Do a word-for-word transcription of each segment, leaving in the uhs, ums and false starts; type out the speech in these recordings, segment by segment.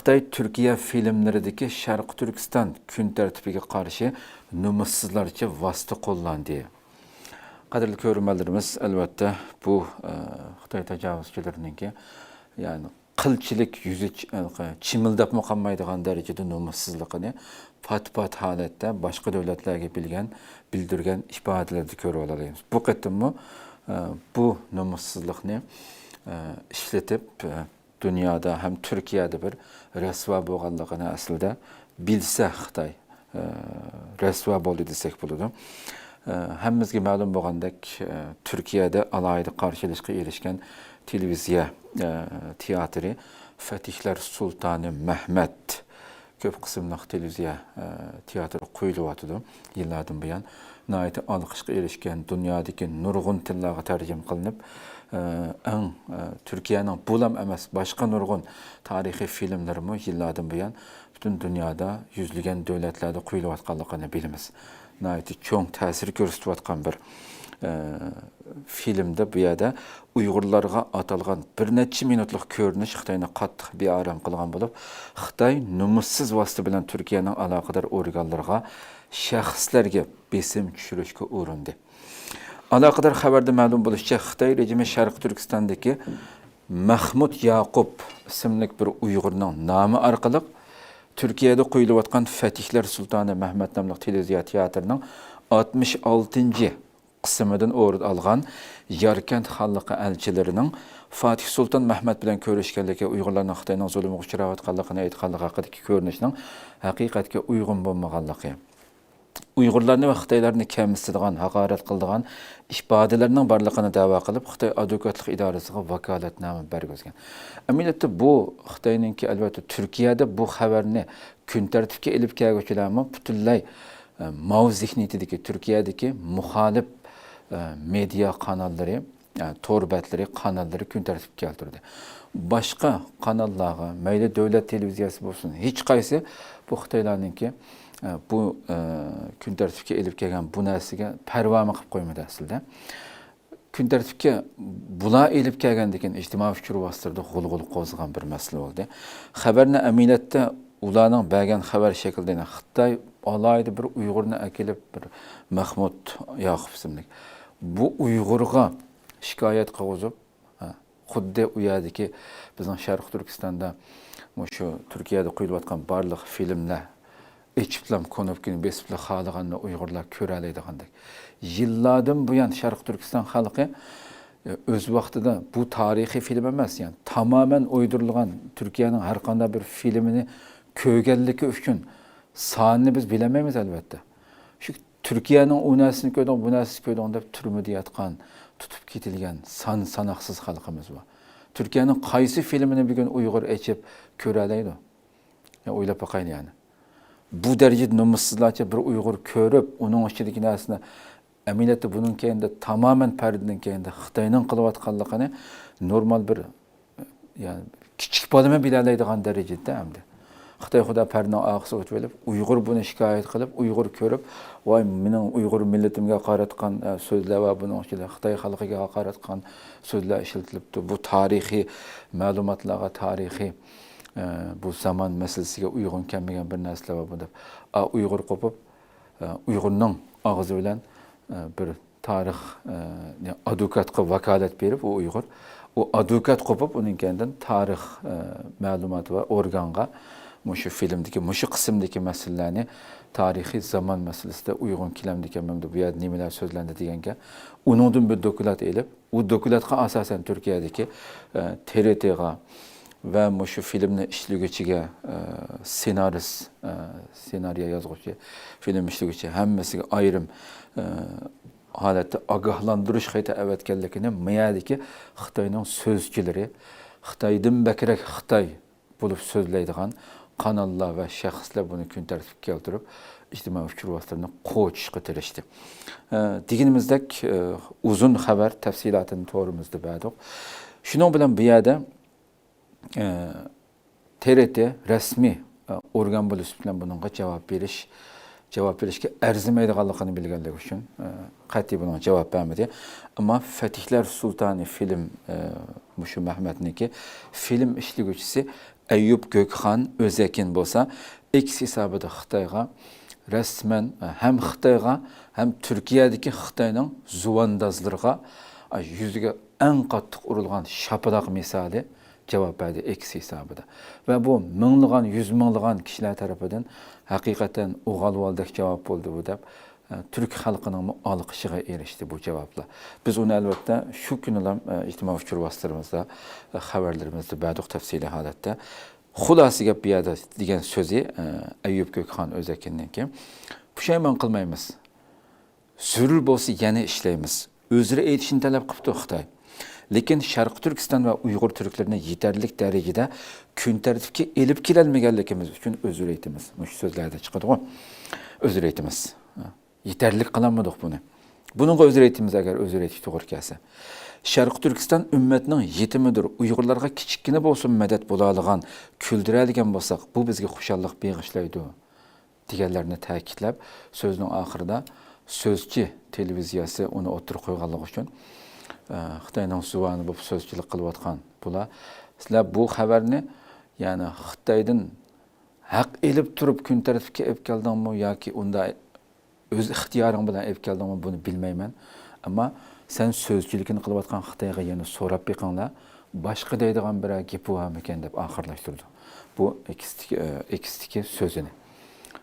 خىتاي تۈركىيە فىلىملىرىدىكى شەرقىي تۈركىستان كۈن تەرتىپىگە قارشى نومۇسسىزلارچە ۋاسىتە قوللاندى. قەدىرلىك كۆرۈرمەنلىرىمىز، ئەلۋەتتە، بۇ، ئە، خىتاي تاجاۋۇزچىلىرىنىڭكى، يەنى قىلچىلىك يۈزى چ-، چىمىلداپمۇ قالمايدىغان دەرىجىدە نومۇسسىزلىقىنى پات-پات ھالەتتە باشقا دۆلەتلەرگە بىلگەن، بىلدۈرگەن ئىپادىلىرىدە كۆرۈۋالالايمىز. بۇ قېتىممۇ، ئە، بۇ نومۇسسىزلىقنى، ئە، ئىشلىتىپ، ئە، دۇنيادا ھەم تۈركىيەدە بىر رەسۋا بولغانلىقىنى ئەسلىدە بىلسە خىتاي، ئە، رەسۋا بولدى دېسەك بولىدۇ. ئە، ھەممىمىزگە مەلۇم بولغاندەك، ئە، تۈركىيەدە ئالاھىدە قارشى ئېلىشقا ئېرىشكەن تېلېۋىزىيە، ئە، تىياتىرى فەتىھلەر سۇلتانى مەھمەت كۆپ قىسىملىق تېلېۋىزىيە، ئە، تىياتىرى قويۇلۇۋاتىدۇ يىللاردىن بۇيان. ناھايىتى ئالقىشقا ئېرىشكەن، دۇنيادىكى نۇرغۇن تىللارغا تەرجىمە قىلىنىپ، ئە، ئەڭ، ئە، تۈركىيەنىڭ بۇلام ئەمەس، باشقا نۇرغۇن تارىخىي فىلىملىرىمۇ يىللاردىن بۇيان پۈتۈن دۇنيادا يۈزلىگەن دۆلەتلەردە قويۇلۇۋاتقانلىقىنى بىلىمىز. ناھايىتى چوڭ تەسىر كۆرسىتىۋاتقان بىر، ئە، فىلىمدە بۇ يەردە ئۇيغۇرلارغا ئاتالغان بىر نەچچە مىنۇتلۇق كۆرۈنۈش خىتاينى قاتتىق بىئارام قىلغان بولۇپ، خىتاي نومۇسسىز ۋاسىتە بىلەن تۈركىيەنىڭ ئالاقىدار ئورگانلىرىغا، شەخسلەرگە بېسىم چۈشۈرۈشكە ئۇرۇندى. ئالاقىدار خەۋەردە مەلۇم بولۇشىچە، خىتاي رېجىمى شەرقىي تۈركىستاندىكى مەخمۇت ياقۇپ ئىسىملىك بىر ئۇيغۇرنىڭ نامى ئارقىلىق تۈركىيەدە قويۇلۇۋاتقان فەتىھلەر سۇلتانى مەھمەت ناملىق تېلېۋىزىيە تىياتىرىنىڭ ئاتمىش ئالتىنچى قىسمىدىن ئورۇن ئالغان ياركەنت خانلىقى ئەلچىلىرىنىڭ فاتىھ سۇلتان مەھمەت بىلەن كۆرۈشكەنلىكى، ئۇيغۇرلارنىڭ خىتاينىڭ زۇلۇمىغا ئۇچراۋاتقانلىقىنى ئېيتقانلىقى ھەققىدىكى كۆرۈنۈشنىڭ ھەقىقەتكە ئۇيغۇن بولمىغانلىقى، ئۇيغۇرلارنى ۋە خىتايلارنى كەمسىتىدىغان، ھاقارەت قىلىدىغان ئىپادىلەرنىڭ بارلىقىنى دەۋا قىلىپ، خىتاي ئادۋوكاتلىق ئىدارىسىغا ۋاكالەتنامە بەرگۈزگەن. ئەمەلىيەتتە بۇ خىتاينىڭكى، ئەلۋەتتە، تۈركىيەدە بۇ خەۋەرنى كۈن تەرتىپكە ئېلىپ كەلگۈچىلەرمۇ پۈتۈنلەي، ئە، ماۋ زېھنىيىتىدىكى تۈركىيەدىكى مۇخالىپ، ئە، مېدىيا قاناللىرى، ئە، تور بەتلىرى، قاناللىرى كۈن تەرتىپكە كەلتۈردى. باشقا قاناللارغا، مەيلى دۆلەت تېلېۋىزىيەسى بولسۇن، ھېچقايسى بۇ خىتايلارنىڭكى، ئە، بۇ، ئە، كۈن تەرتىپكە ئېلىپ كەلگەن بۇ نەرسىگە پەرۋامۇ قىلىپ قويمىدى ئەسلىدە. كۈن تەرتىپكە بۇلار ئېلىپ كەلگەندىن كېيىن ئىجتىمائىي ئۇچۇر ۋاسىتىلىرىدا غۇلغۇلا قوزغىغان بىر مەسىلە بولدى. خەۋەرنى ئەمەلىيەتتە ئۇلارنىڭ بەرگەن خەۋەر شەكلىدە، يەنى خىتاي ئالاھىدە بىر ئۇيغۇرنى ئەكېلىپ، بىر مەخمۇت ياقۇپ ئىسىملىك، بۇ ئۇيغۇرغا شىكايەت قىلغۇزۇپ، ھە، خۇددى ئۇ يەردىكى بىزنىڭ شەرقىي تۈركىستاندا مۇشۇ تۈركىيەدە قويۇلۇۋاتقان بارلىق فىلىملەر ئېچىپلا، كۇنۇپكىنى بېسىپلا، خالىغاننى ئۇيغۇرلار كۆرەلەيدىغاندەك. يىللاردىن بۇيان شەرقىي تۈركىستان خەلقى، ئۆز ۋاقتىدا بۇ تارىخىي فىلىم ئەمەس، يەنى تامامەن ئويدۇرۇلغان، تۈركىيەنىڭ ھەر قانداق بىر فىلىمىنى كۆرگەنلىكى ئۈچۈن سانىنى بىز بىلەلمەيمىز، ئەلۋەتتە. شۇ تۈركىيەنىڭ ئۇ نەرسىنى كۆردۈڭ، بۇ نەرسىنى كۆردۈڭ دەپ تۈرمىدە ياتقان، تۇتۇپ كېتىلگەن سان ساناقسىز خەلقىمىز بار. تۈركىيەنىڭ قايسى فىلىمىنى بۈگۈن ئۇيغۇر ئېچىپ كۆرەلەيدۇ؟ يا، ئويلاپ باقايلى يەنى. بۇ دەرىجىدە نومۇسسىزلارچە بىر ئۇيغۇر كۆرۈپ، ئۇنىڭ ئىچىدىكى نەرسىنى، ئەمەلىيەتتە بۇنىڭ كەينىدە، تامامەن پەردىدىن كەينىدە خىتاينىڭ قىلىۋاتقانلىقىنى نورمال بىر، يەنى كىچىك بالىمۇ بىلەلەيدىغان دەرىجىدە ئەمدى. خىتاي خۇدا پەردىنىڭ ئارقىسىغا ئۆتۈۋېلىپ، ئۇيغۇر بۇنى شىكايەت قىلىپ، ئۇيغۇر كۆرۈپ، ۋاي، مېنىڭ ئۇيغۇر مىللىتىمگە ھاقارەت قىلغان، ئە، سۆزلەر ۋە بۇنىڭ ئىچىدە خىتاي خەلقىگە ھاقارەت قىلغان سۆزلەر ئىشلىتىلىپتۇ. بۇ تارىخىي مەلۇماتلارغا، تارىخىي، ئە، بۇ زامان مەسىلىسىگە ئۇيغۇن كەلمىگەن بىر نەرسىلەر بار بۇ دەپ. ئا، ئۇيغۇر قوپۇپ، ئە، ئۇيغۇرنىڭ ئاغزى بىلەن، ئە، بىر تارىخ، ئە، ئادۋوكاتقا ۋاكالەت بېرىپ، ئۇ ئۇيغۇر، ئۇ ئادۋوكات قوپۇپ، ئۇنىڭ كەينىدىن تارىخ، ئە، مەلۇماتى بار ئورگانغا مۇشۇ فىلىمدىكى، مۇشۇ قىسىمدىكى مەسىلىلەرنى، تارىخىي زامان مەسىلىسىدە ئۇيغۇن كېلەمدىكەن، بۇ يەردە نېمىلەر سۆزلەندى دېگەنگە، ئۇنىڭدىن بىر دوكلات ئېلىپ، ئۇ دوكلاتقا ئاساسەن تۈركىيەدىكى، ئە، تې رې تېغا ۋە مۇشۇ فىلىمنى ئىشلىگۈچىگە، ئە، سېنارىس، ئە، سېنارىيە يازغۇچى، فىلىم ئىشلىگۈچى ھەممىسىگە ئايرىم، ئە، ھالەتتە ئاگاھلاندۇرۇش خېتى ئەۋەتكەنلىكىنى مۇ يەردىكى خىتاينىڭ سۆزچىلىرى، خىتايدىن بەكرەك خىتاي بولۇپ سۆزلەيدىغان قاناللار ۋە شەخسلەر بۇنى كۈن تەرتىپكە كەلتۈرۈپ، ئىجتىمائىي ئۇچۇر ۋاسىتىلىرىنى قوچۇشقا تىرىشتى. ئە، دېگىنىمىزدەك، ئە، ئۇزۇن خەۋەر تەپسىلاتىنى تورىمىزدا بەردۇق. شۇنىڭ بىلەن بۇ يەردە، ئە، تې رې تې رەسمىي، ئە، ئورگان بولۇش بىلەن بۇنىڭغا جاۋاب بېرىش، جاۋاب بېرىشكە ئەرزىمەيدىغانلىقىنى بىلگەنلىكى ئۈچۈن، ئە، قەتئىي بۇنىڭغا جاۋاب بەرمىدى. ئەمما فەتىھلەر سۇلتانى فىلىم، ئە، مۇشۇ مەھمەتنىڭكى فىلىم ئىشلىگۈچىسى ئەييۇپ گۆكخان ئۆزەكىن بولسا ئېكس ھېسابىدا خىتايغا رەسمەن، ھەم خىتايغا، ھەم تۈركىيەدىكى خىتاينىڭ زۇۋاندازلىرىغا يۈزىگە ئەڭ قاتتىق ئۇرۇلغان شاپىلاق مىسالى جاۋاب بەردى ئېكس ھېسابىدا. ۋە بۇ مىڭلىغان، يۈز مىڭلىغان كىشىلەر تەرىپىدىن ھەقىقەتەن ئوغالۋالدەك جاۋاب بولدى بۇ دەپ، تۈرك خەلقىنىڭمۇ ئالقىشىغا ئېرىشتى بۇ جاۋابلار. بىز ئۇنى ئەلۋەتتە شۇ كۈنىلا ئىجتىمائىي ئۇچۇر ۋاسىتىلىرىمىزدا، خەۋەرلىرىمىزدە بەردۇق تەپسىلىي ھالەتتە. خۇلاسە گەپ بۇ يەردە دېگەن سۆزى، ئەييۇپ گۆكخان ئۆزەكىننىڭكى، پۇشايمان قىلمايمىز. زۆرۈر بولسا يەنە ئىشلەيمىز. ئۆزرە ئېيتىشنى تەلەپ قىپتۇ خىتاي. لېكىن شەرقىي تۈركىستان ۋە ئۇيغۇر تۈركلىرىنى يېتەرلىك دەرىجىدە كۈن تەرتىپكە ئېلىپ كېلەلمىگەنلىكىمىز ئۈچۈن ئۆزرە ئېيتىمىز. مۇشۇ سۆزلەردە چىقىدىغۇ، ئۆزرە ئېيتىمىز. يېتەرلىك قىلالمىدۇق بۇنى. بۇنىڭغا ئۆزرە ئېيتىمىز، ئەگەر ئۆزرە ئېيتىش توغرا كەلسە. شەرقىي تۈركىستان ئۈممەتنىڭ يېتىمىدۇر، ئۇيغۇرلارغا كىچىككىنە بولسىمۇ مەدەت بولالىغان، كۈلدۈرەلىگەن بولساق، بۇ بىزگە خۇشاللىق بېغىشلايدۇ، دېگەنلەرنى تەكىتلەپ، سۆزنىڭ ئاخىرىدا سۆزچى تېلېۋىزىيەسى ئۇنى ئوتتۇرىغا قويغانلىقى ئۈچۈن، ئە، خىتاينىڭ زۇۋانى بولۇپ سۆزچىلىك قىلىۋاتقان بۇلار، سىلەر بۇ خەۋەرنى، يەنى خىتايدىن ھەق ئېلىپ تۇرۇپ كۈن تەرتىپكە ئېلىپ كەلدىڭمۇ ياكى ئۇنداق ئۆز ئىختىيارىڭ بىلەن ئېلىپ كەلدىڭمۇ، بۇنى بىلمەيمەن. ئەمما سەن سۆزچىلىكىنى قىلىۋاتقان خىتايغا يەنە سوراپ بېقىڭلار، باشقا دەيدىغان بىرەر گېپى بارمىكىن دەپ ئاخىرلاشتۇرىدۇ بۇ ئېكستىكى، ئېكستىكى سۆزىنى.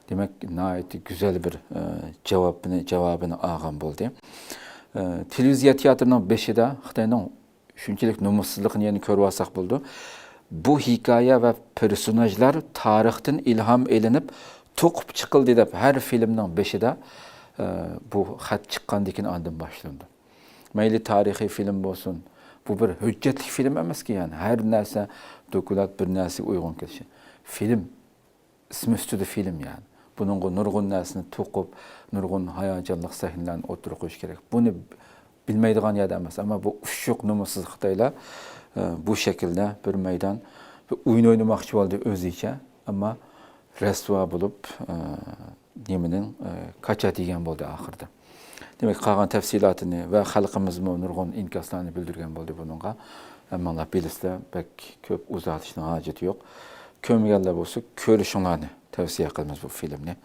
دېمەك، ناھايىتى گۈزەل بىر، ئە، جاۋابنى، جاۋابىنى ئالغان بولدى. ئە، تېلېۋىزىيە تىياتىرىنىڭ بېشىدا خىتاينىڭ شۇنچىلىك نومۇسسىزلىقىنى يەنە كۆرۈۋالساق بولىدۇ. بۇ ھېكايە ۋە پېرسوناژلار تارىختىن ئىلھام ئېلىنىپ، توقۇپ چىقىلدى دەپ ھەر فىلىمنىڭ بېشىدا، ئە، بۇ خەت چىققاندىن كېيىن ئاندىن باشلىنىدۇ. مەيلى تارىخىي فىلىم بولسۇن، بۇ بىر ھۆججەتلىك فىلىم ئەمەسكى، يەنى ھەر نەرسە دوكلات، بىر نەرسىگە ئۇيغۇن كېلىشى. فىلىم، ئىسمى ئۈستىدە فىلىم يەنى. بۇنىڭغا نۇرغۇن نەرسىنى توقۇپ، نۇرغۇن ھاياجانلىق سەھنىلەرنى ئوتتۇرىغا قويۇش كېرەك. بۇنى بىلمەيدىغان يەردە ئەمەس، ئەمما بۇ ئۇششۇق نومۇسسىز خىتايلار، ئە، بۇ شەكىلدە بىر مەيدان، بىر ئويۇن ئوينىماقچى بولدى ئۆزىچە، ئەمما رەسۋا بولۇپ، ئە، نېمىنىڭ، ئە، كاچا دېگەن بولدى ئاخىرىدا. دېمەك، قالغان تەپسىلاتىنى ۋە خەلقىمىزمۇ نۇرغۇن ئىنكاسلارنى بىلدۈرگەن بولدى بۇنىڭغا. ھەممىڭلار بىلىسىلەر، بەك كۆپ ئۇزارتىشنىڭ ھاجىتى يوق. كۆرمىگەنلەر بولسا، كۆرۈشۈڭلارنى تەۋسىيە قىلىمىز بۇ فىلىمنى.